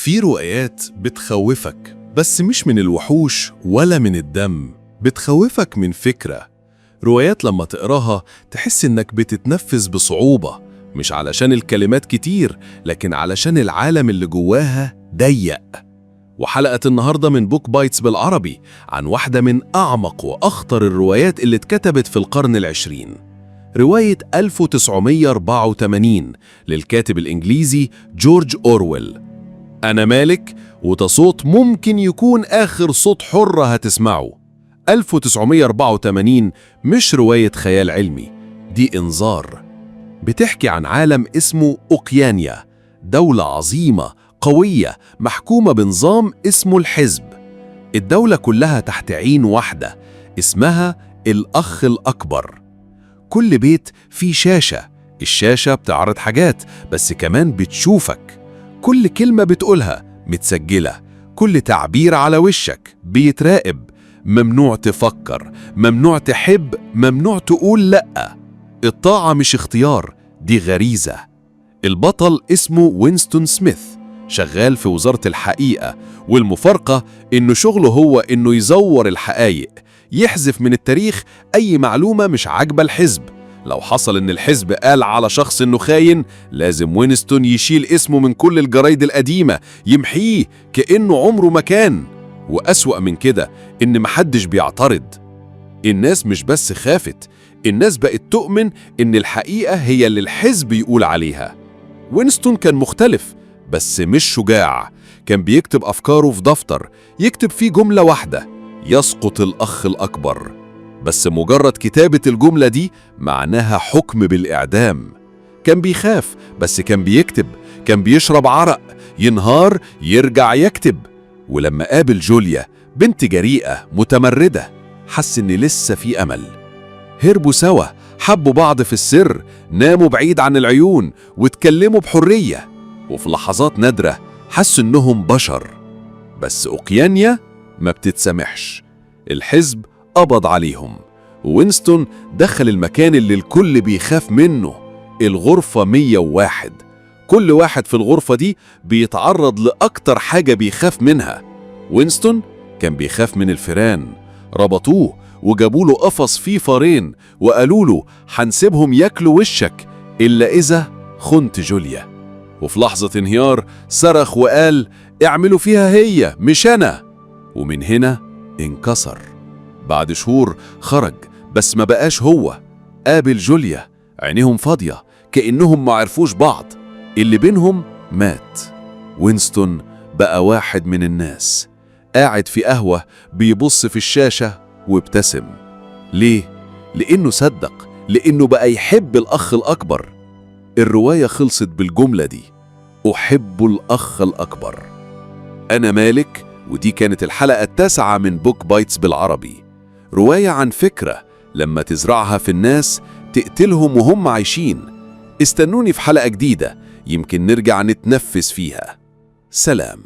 في روايات بتخوفك، بس مش من الوحوش ولا من الدم، بتخوفك من فكرة. روايات لما تقراها تحس إنك بتتنفس بصعوبة، مش علشان الكلمات كتير، لكن علشان العالم اللي جواها ضيق. وحلقة النهاردة من Book Bites بالعربي عن واحدة من أعمق وأخطر الروايات اللي اتكتبت في القرن العشرين، رواية 1984 للكاتب الإنجليزي جورج أورويل. أنا مالك، وده صوت ممكن يكون آخر صوت حر هتسمعه. 1984 مش رواية خيال علمي، دي إنذار. بتحكي عن عالم اسمه أوقيانيا، دولة عظيمة قوية محكومة بنظام اسمه الحزب. الدولة كلها تحت عين واحدة اسمها الأخ الأكبر. كل بيت فيه شاشة، الشاشة بتعرض حاجات بس كمان بتشوفك. كل كلمة بتقولها متسجلة، كل تعبير على وشك بيتراقب. ممنوع تفكر، ممنوع تحب، ممنوع تقول لأ. الطاعة مش اختيار، دي غريزة. البطل اسمه وينستون سميث، شغال في وزارة الحقيقة، والمفارقة إنه شغله هو إنه يزور الحقائق، يحذف من التاريخ أي معلومة مش عاجبة الحزب. لو حصل إن الحزب قال على شخص إنه خاين، لازم وينستون يشيل اسمه من كل الجرايد القديمة، يمحيه كأنه عمره ما كان. وأسوأ من كده إن محدش بيعترض. الناس مش بس خافت، الناس بقت تؤمن إن الحقيقة هي اللي الحزب يقول عليها. وينستون كان مختلف، بس مش شجاع. كان بيكتب أفكاره في دفتر، يكتب فيه جملة واحدة: يسقط الأخ الأكبر. بس مجرد كتابة الجملة دي معناها حكم بالإعدام. كان بيخاف، بس كان بيكتب. كان بيشرب عرق، ينهار، يرجع يكتب. ولما قابل جوليا، بنت جريئة متمردة، حس إن لسه في أمل. هربوا سوا، حبوا بعض في السر، ناموا بعيد عن العيون، واتكلموا بحرية. وفي لحظات نادرة حسوا إنهم بشر. بس أوقيانيا ما بتتسامحش. الحزب قبض عليهم، وينستون دخل المكان اللي الكل بيخاف منه، الغرفة 101. كل واحد في الغرفة دي بيتعرض لأكتر حاجة بيخاف منها. وينستون كان بيخاف من الفيران. ربطوه وجابوا له قفص فيه فارين وقالوا له: هنسيبهم ياكلوا وشك إلا إذا خنت جوليا. وفي لحظة انهيار صرخ وقال: اعملوا فيها هي مش أنا. ومن هنا انكسر. بعد شهور خرج، بس ما بقاش هو. قابل جوليا، عينيهم فاضية كأنهم ما عرفوش بعض. اللي بينهم مات. وينستون بقى واحد من الناس، قاعد في قهوة بيبص في الشاشة وابتسم. ليه؟ لأنه صدق، لأنه بقى يحب الأخ الأكبر. الرواية خلصت بالجملة دي: أحب الأخ الأكبر. أنا مالك، ودي كانت الحلقة التاسعة من Book Bites بالعربي. رواية عن فكرة لما تزرعها في الناس تقتلهم وهم عايشين. استنوني في حلقة جديدة، يمكن نرجع نتنفس فيها. سلام.